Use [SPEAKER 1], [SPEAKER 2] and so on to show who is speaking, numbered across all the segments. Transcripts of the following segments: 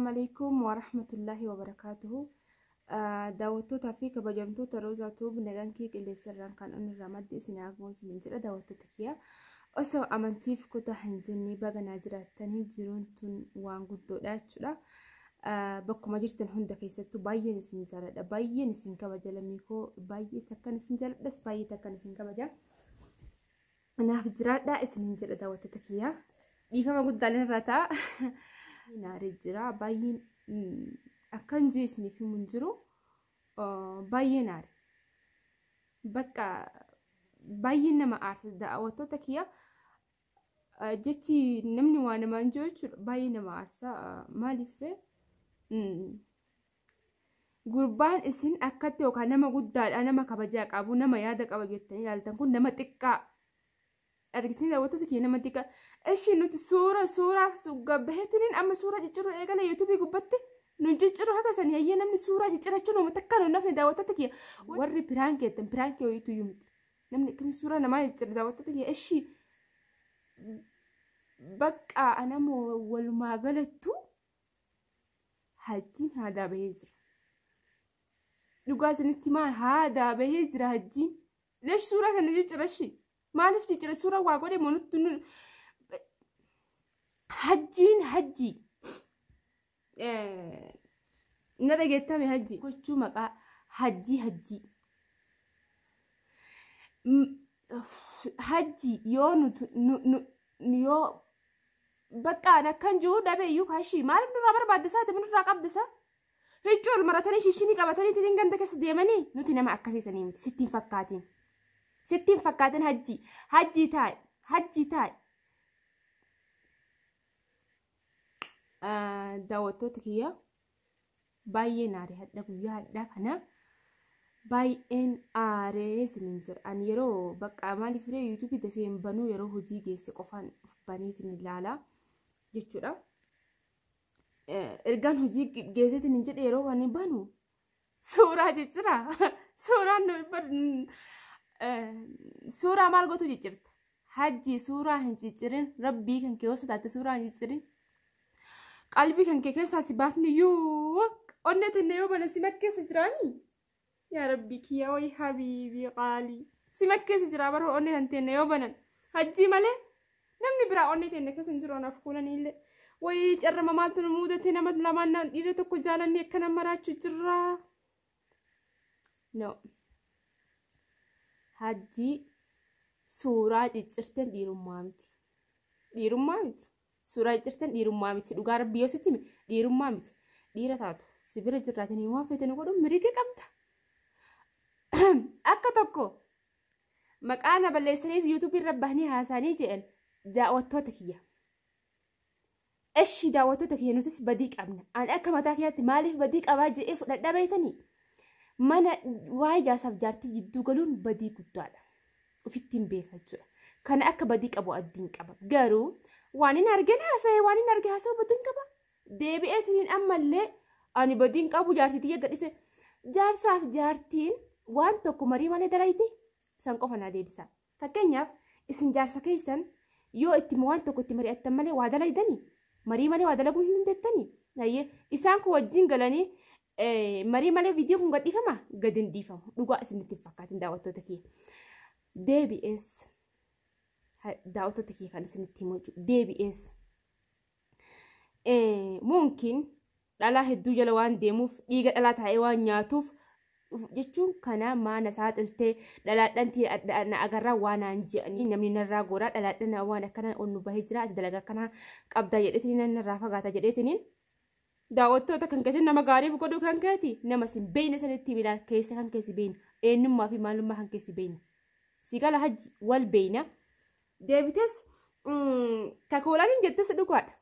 [SPEAKER 1] Assalaamu alaikum warahmatullaahi wabarakaatuhu. Daawwattootaa fi kabajamtoota Roozaa Tuub, nagaan kee qilleensarraan kan inni irraa maddi isin haa isiniin jedha. Daawwattoota kiyya, osoo amantiif kutaa hin jenne baganaa jiraattanii, jiruun tun waan guddoodha jechuudha. Bakkuma jirtan hunda keessattuu baay'een isin jaaladha, baay'een isin kabaja. Lammii koo, baay'ee takkan isin jaaladhas, baay'ee takkan isin kabaja. Naaf jiraadhaa isiniin jedha. Daawwattoota kiyya, dhiifama guddaan irra ta'a. Naaree jira baay'een, akkan jiru isiniif himu hin jiru. Baay'ee naare, bakka baay'een nama aarsa. Daawwattoota kiyya, jechi namni waa namaan jiru jechuudha, baay'ee nama aarsa. Maaliif gurbaan isin akkatti yookaan nama guddaadha, nama kabajaa qabu, nama yaada qaba jettanii ilaaltan kun nama xiqqaa argisiin? Daawwattoota kiyya, nama xiqqaa. Ishi nuti suura suuraaf gabbaheetiniin amma suura cicciruu eegala yuutuubii gubbatti nu cicciru haga sanii. Hayyee, namni suuraa ciccirachuun uummata akka nu nafni. Daawwattoota kiyya, warri piraankii jettan, piraankii wayiitu iyyuu miti, namni akkami suuraa namaa ciccira? Daawwattoota kiyya, ishi bakka anamoo walumaa galattu Hajjiin haadaa bahee jira. Dhugaa isinitti maa, haadaa bahee jira Hajjiin. Leesh suuraa kana ciccira? Shi maaliif ciccira suuraa? Waa godhe moo nutti Hajjiin? Hajjii na dhageettame, Hajji gochuu maqaa Hajjii, Hajjii, Hajji yoo nuti yoo bakka akkan jiru dhabe iyyuu kaashii maaliif nurraa barbaadde isaa nurraa qabde isaa huccuu ol maratanii shishinii qabatanii tiriin ganda keessa deemanii, nuti nama akkasiisanii miti. Sittiin fakkaatiin, sittiin fakkaatiin. Hajji, Hajjii taa'e, Hajjii taa'e. Daawwattoota kiyya, baay'een aare hadha, guyyaa hadhaa kana baay'een aaree isiniin jira. Ani yeroo bakka maaliif ree yuutuubii dafee hin banuu, yeroo hojii geesse qofaan of baneetiin ilaala jechuudha. Ergaan hojii geesseetiin hin jedhe, yeroo ani banu suuraa ciccira. Suuraan suuraa maal gootu ciccirta? Hajji, suuraa hin ciccirin. Rabbii kan kee osoo taate suuraa hin ciccirin. Qalbii kan kee keessaa si baafni iyyuu onnee tenne yoo bana si makkeessa jiraanii? Yaa Rabbii kiyya, wayi habiibii qaalii. Si makkeessa jira bara onnee kan tenne yoo banan. Hajjii malee namni biraa onnee tenne keessa hin jiru, anaaf kuulanii illee. Wayii carrama maaltu nu mudate? Nama lamaan dhiira tokko jaalannee akkana maraachuu jirra. No. Hajjii, suuraa ciccirtan dhiirummaa miti. Dhiirummaa miti. Suuraa ciccirtan dhiirummaa miti. Dhugaa Rabbii yoo sitti hime dhiirummaa miti. Dhiira taatu si bira jirraatanii waan feetan godhuun mirga qabda. Akka tokko maqaa na balleessaniis yuutuubii irra bahanii haasa'anii jedhan daawwattoota kiyya. Eshi daawwattoota kiyya, nutis badii qabna. Ani akka mataa kiyyaatti maaliif badii qabaa jedhee fudhadhaa beektanii? Mana waa'ee jaarsaaf jaartii jidduu galuun badii guddaadha. Ofittiin beeka jechuudha. Kana akka badii qabu abdiin qaba. Garuu waan hin argin haasa'e, waan hin arge haasa'u badii hin qaba. Deebi'eetiin ammallee ani badiin qabu, jaartii tiyya gadhise. Jaarsaaf jaartiin waan tokko marii malee dalayti san qofa naa deebisa. Fakkeenyaaf isin jaarsa keessan yoo itti waan tokko itti mari'attan malee waa dalaydanii, marii malee waa dalaguu hin dandeettanii. Hayyee, isaan kun wajjin galanii marii malee viidiyoo kun gadhiifama? Gadi hin dhiifamu. Dhugaa isinitti hin fakkaatin, daawwattoota kiyya. Deebi'ees daawwattoota kiyya, kan isinitti himu deebi'ees. Mumkin dhalaa hedduu jala waan deemuuf, dhiiga dhalaa taa'ee waan nyaatuuf jechuun kana maana saaxiltee dhalaadhanti na agarraa waan naan je'anii, namni narraa goraa dhalaadhan waan akkana ol nu bahee jira, ati dalagaa akkana qabdaa jedheetiin narraa fagaata jedheetiin. Daawwattoota kan keetiin nama gaariif godhuu kan keeti, nama sin beeyne sanitti bilaa keessa kan keessi beeyna, eenyummaa fi maalummaa kan keessi beeyna, si gala? Hajji wal beeyna. Deebites kakoolaan jettes dhugaadha.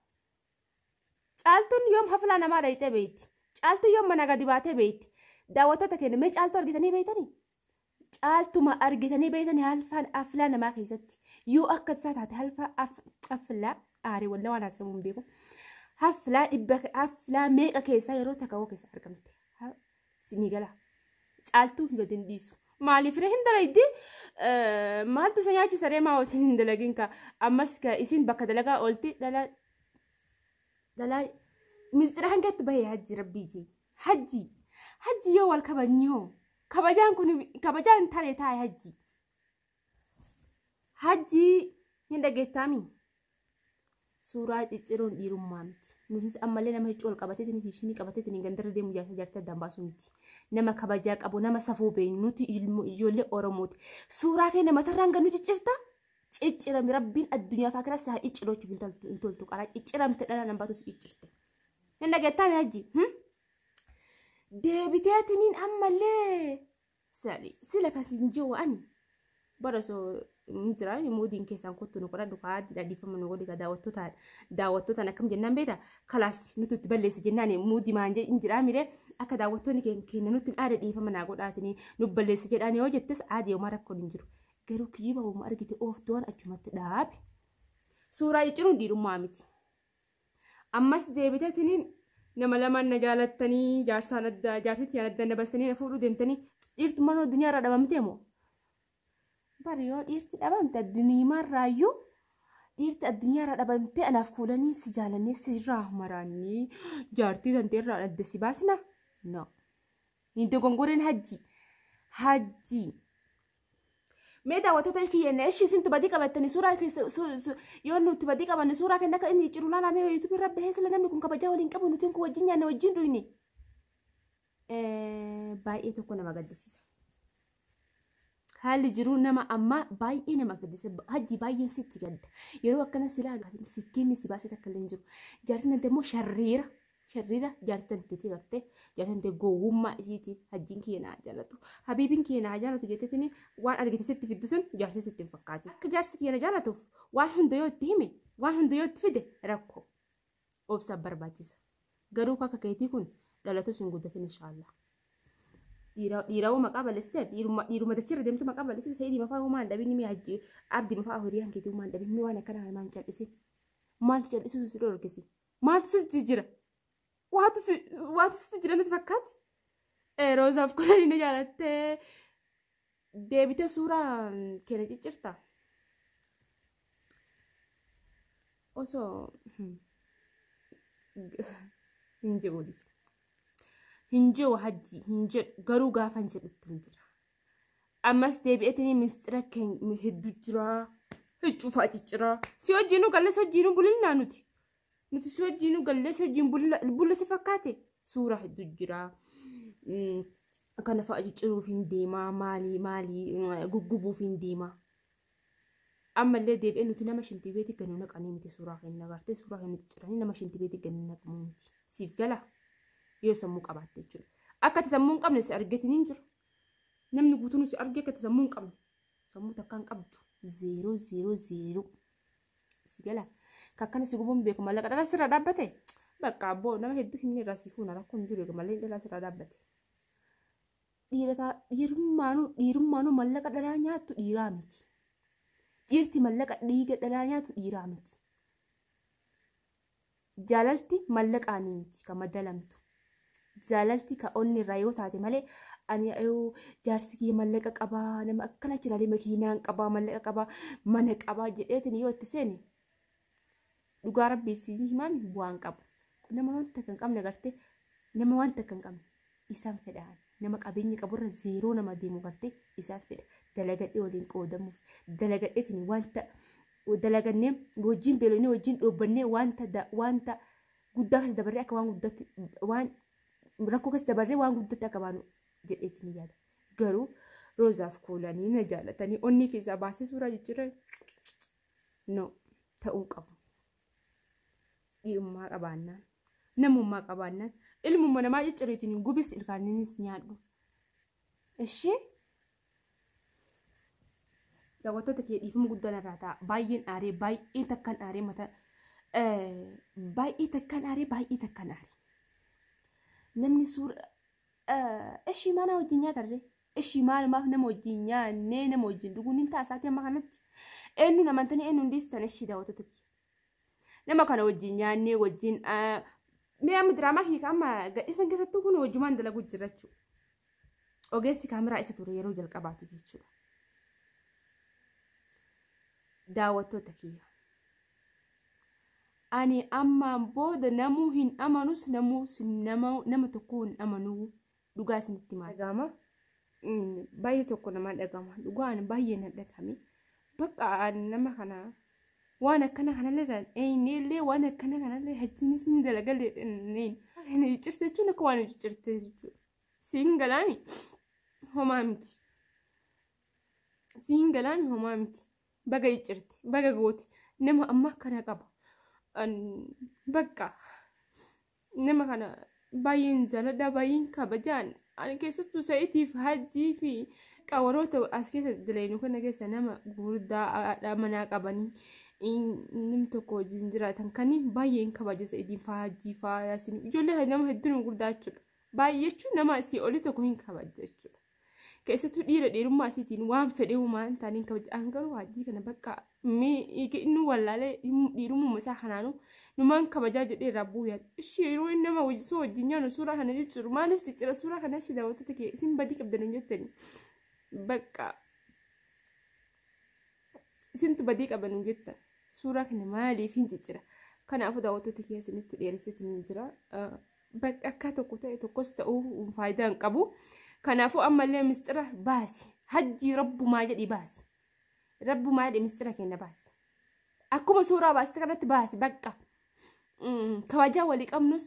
[SPEAKER 1] Caaltuun yoom haflaa namaa dhayxee beeyti? Caaltuun yoom mana gadi baatee beeyti? Daawwattoota keenya, mee Caaltuu argitanii beeytanii? Caaltuma argitanii beeytanii halfaan haflaa namaa keessatti? Yoo akka isaa taate halfaa haflaa aarii walla waan haasamu hin beeku. Haflaa dhibba haflaa meeqa keessaa yeroo takka hoo keessa argamte? Sinii gala. Caaltuu gadi hin dhiisu. Maaliif ree hin dalaydi? Maaltu isa nyaachisa ree? Maa isin hin dalagin ka? Ammas ka isin bakka dalagaa oolti dhala dhalaa Mistira hangatti bahee hajji rabbii jee. Hajji. Hajji yoo wal kabajni hoo. Kabajaan kun kabajaan taree taa'e hajji. Hajji hin dhageettaami. Suuraa cicciroon dhiirummaa miti. Nutis ammallee nama heccuu ol qabateetiin shishinii qabateetiin gandarra deemu jaarsa jaartii addaan baasu miti. Nama kabajaa qabu nama safuu beeknu nuti ijoollee Oromooti. Suuraa kee namatarraan gannu ciccirta? Ciccirami rabbiin addunyaa faa kana saa ciccirochuuf hin toltu qaraa cicciramte dhala nan baatu si ciccirte. Hin dhageettaami hajji? Deebiteetiniin ammallee sila kasiin jiru ani bara osoo hin jira muudiin keessaan kottu nu godhadhu kaa dhiifama nu godhi daawwattootaan daawwattootaan akkam jennaan beekta kalaas nuti itti balleessi jennaan muudii maan hin jiraa miree akka daawwattoonni keenya nutti hin aada dhiifama naa godhaatanii nu balleessi jedhaan yoo jettes aadii homaa rakkoon hin jiru garuu kijiba homaa argite ooftuwaan achumatti dhaabe suuraa cicciruun dhiirummaa miti ammas deebiteetiniin nama lamaan na jaalattanii jaarsaan adda jaarsitti adda na bassanii na fuudhuu deemtanii dhiirtummaan addunyaa irraa dhabamtee moo Bari yoo dhiirti dhabamte addunyaarraayyuu dhiirti addunyaarraa dhabamtee anaaf kuulanii si jaalannee sirraa maraannee jaartii tantee irraa adda si baasna? No. Hin dogongoreen hajji. Hajji. Mee daawwattoota kiyya ishii isintu badii qabattanii suuraa keessa yoo nuti badii qabanne suuraa keenya akka inni ciru laalaa mee yuutuubii irra bahee sila namni kun kabajaa waliin qabu nuti kun wajjin nyaanne wajjin dhuyne. Baay'ee tokko nama gaddisiisa. Haalli jiruu nama ammaa baay'ee nama gaddisiisa. Hajji baay'een sitti gadda. Yeroo akkana si ilaalu sikkiinni si baasee takka illee hin jiru. Jaartiin tante immoo sharriira. Sharriira jaartii tanteetii gartee jaartii tante gowwummaa isiitiif hajjiin kiyya naa jaalatu. Habiibiin kiyya naa jaalatu jetteetiin waan argite sitti fiddu sun jaartii sitti hin fakkaatu. Akka jaarsi kiyya na jaalatuuf waan hunda yoo itti hime waan hunda yoo itti fide rakkoo obsa barbaachisa. Garuu akka keetii kun dhalatus hin guddatin inshaallah. Dhiiraawuu maqaa balleessite dhiiruma dachee deemtu maqaa balleessite sayidii mafaa homaa hin dhabin mi hajji abdii mafaa hiriyaan keetii homaa hin dhabin mi waan akkana maan cal'isin maaltu cal'isuutu si dhorkisi maaltu sitti jira waatu sitti jira natti fakkaate roozaaf kulanii na jaalattee deebitee suuraa keenya ciccirta osoo hin jedhuunis. Hin jiru hajji hin jedhu garuu gaafa hin jedhutti hin jira. Ammas deebi'eetiin mistira keenya hedduu jira. Huccuu ciccira. Si wajjinuu gallee si wajjinuu bulinnaa nuti. Nuti si wajjinuu gallee si wajjin bulla si fakkaate suura hedduu jira. Kana fa'a cicciruuf hin deemaa maalii maalii guggubuuf hin deemaa. Ammallee deebi'ee nuti nama shintibeetii gannu naqanii miti suuraa keenya agartee suuraa keenya cicciranii nama shintibeetii gannu naqamuu miti. Siif gala. Yoo sammuu qabaatte jechuudha. Akka ati sammuu hin qabne si argatiin hin jiru. Namni guutuun si arge akka ati sammuu hin qabne. Sammuu takka hin qabdu. 0 0 0. Si gala. Kakkana si gubuun beeku mallaqa dhala sirra dhaabbate. Bakka abboo nama hedduu himni irraa si fuuna rakkoon hin jiru malee dhala sirra dhaabbate. Dhiirummaanuu mallaqa dhalaa nyaattu dhiiraa miti. Dhiirti mallaqa dhiiga dhalaa nyaatu dhiiraa miti. Jaalalti mallaqaanii miti kan madalamtu. Jaalalti ka onni irraa yoo taate malee ani jaarsi kiyya mallaqa qabaa nama akkana jiraalee makiinaan qabaa mallaqa qabaa mana qabaa jedheetiin yoo itti seene dhugaa rabbii si himaami bu'aan qabu. Nama wanta kan qabne gartee nama wanta kan qabne isaan fedhaan nama qabeenya qaburra zeeroo nama deemu gartee isaan fedha dalagadhee waliin qoodamuuf dalagadheetiin wanta dalagannee wajjin beelonee wajjin dhoobbannee wanta guddaa keessa dabarree akka waan guddaatti waan rakkoo keessa dabarree waan guddatti akka baanu jedheetiin ni yaada. Garuu roozaaf kuulanii na jaalatanii onni keessaa baasee suuraa jijjiiran no ta'uu qabu. Dhiirummaa qabaannaan namummaa qabaannaan ilmummaa namaa ciccireetiin gubis ilkaaniinis nyaadhu. Ishee daawwattoota kee dhiifama guddaan irraa ta'a. Baay'een aaree baay'ee takkaan aaree mataa baay'ee takkaan aaree baay'ee takkaan aaree. Namni suura ishii mana wajjin nyaatarree ishii maalumaaf nama wajjin nyaannee nama wajjin dhuguun hin taasisaatii amma kanatti eenyuun amantanii eenyuun dhiistan ishii daawwattoota kee. Nama kana wajjin nyaannee wajjin mee amma diraamaa hiika amma gadhiisan keessattuu kun wajjumaan dalaguu jira jechuudha. Ogeessi kaameraa isa ture yeroo jalqabaatiif jechuudha. Daawwattoota kiyya. Ani ammaan booda namuu hin amanus, namuus nama tokko hin amanuu, dhugaa isinitti himaa. Dhagama baay'ee tokko nama dhagama, dhugaan baay'ee na dhagame. Bakka nama kana waan akkana kanallee eenyillee waan akkana kanallee hajjiinis hin dalagalee kana ciccirte jechuun akka waan ciccirte jechuudha. Siin galaami homaa miti. Siin galaami homaa miti. Baga ciccirte, baga goote, nama amma kana qaba. Bakka nama kana baay'een jaaladha, baay'een kabajaan. Ani keessattuu Sa'iitiif Hajjii fi qawaroota as keessa dalagnu kana keessa nama gurguddaa haadha manaa qabanii namni tokko wajjin jiraatan kan baay'een kabaja, Sa'iitiin faa, Hajjii faa, Yaasin, ijoollee nama hedduu nama gurguddaa jechuudha. Baay'ee jechuun nama asii olii tokko hin kabaja jechuudha. Keessattuu dhiira dhiirummaa asiitiin waan fedhe uumaan hin taane hin kabaja. An garuu Hajjii kana bakka inni wallaalee dhiirummaa isaa kanaanuu numaan kabajaa jedhee irraa bu'uu yaada. Ishee yeroo inni nama soo wajjin nyaannu suuraa kana jijjiiru maaliif ciccira suuraa kana? Ishee daawwattoota kee isin badii qabdan hin jettani. Bakka isintu badii qaban hin jettan. Suuraa kana maaliif hin ciccira? Kanaafuu daawwattoota kee isinitti dheeressitti hin jira. Bakka akka tokko ta'e tokkos ta'uu faayidaa hin qabu. Kanaafuu ammallee mistira baasi. Hajjii, rabbumaa jedhi baasi. Rabbumaa jedhi mistira kenna baasi. Akkuma suuraa baaste kanatti baasi bakka. Kabajaa walii qabnus,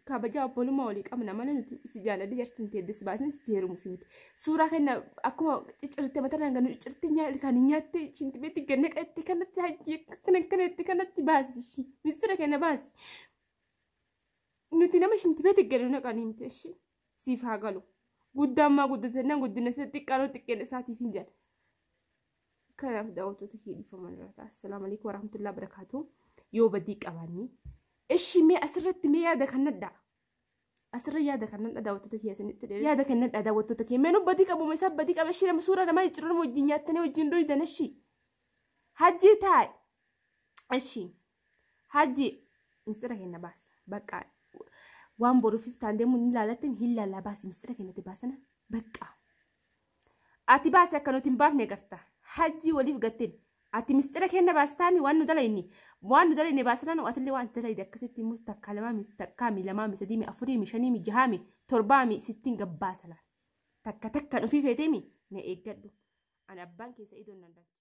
[SPEAKER 1] kabajaa obbolummaa walii qabna malee nuti si jaaladhe jartiin teeddis baasni sitti heerumuuf miti. Suuraa kenna akkuma ciccirte matarraan ganu ciccirte kan nyaatte shintibeetti ganna qatte kanatti, Hajjii, akkana kanatti kanatti baasi, mistira kenna baasi. Nuti nama shintibeetti ganu naqanii miti, ishii siif haa galu. Guddaan maa guddatannaan guddina isa xiqqaanoo xiqqeenya isaatiif hin jedha. Kanaaf daawwattoota kee dhiifaman irraa ta'a. Assalaamu alaikum warahmatullahi wabarakaatuh. Yoo badii qabaanne. Ishi mee asirratti mee yaada kannadhaa. Asirra yaada kannadhaa daawwattoota kee isinitti dheere. Yaada kannadhaa daawwattoota kee. Mee nu badii qabu isaa badii qaba, ishii nama suuraa namaa jijjiiruu nama wajjin nyaattanii wajjin dhoydan ishii. Hajjii taa'e. Ishii. Hajjii mistira kenna baasi. Bakka waan boruuf iftaan deemu ni ilaalatte hin laallaa, baasi mistira kennatti baasana bakka. Ati baasi, akka nuti hin baafne garta. Hajjii waliif gatteen. Ati mistira kenna baastaami, waan nu dalayni. Waan nu dalayne baasnaan atillee waan dalayde akkasitti mus takka lamaa mi takkaa mi lamaa mi sadii mi afurii mi shanii mi jahaa mi torbaa mi sittiin gabbaasa laal. Takka takkaan ofii feetee mi na eeggadhu. Ani abbaan keessa idoon nan dalcha.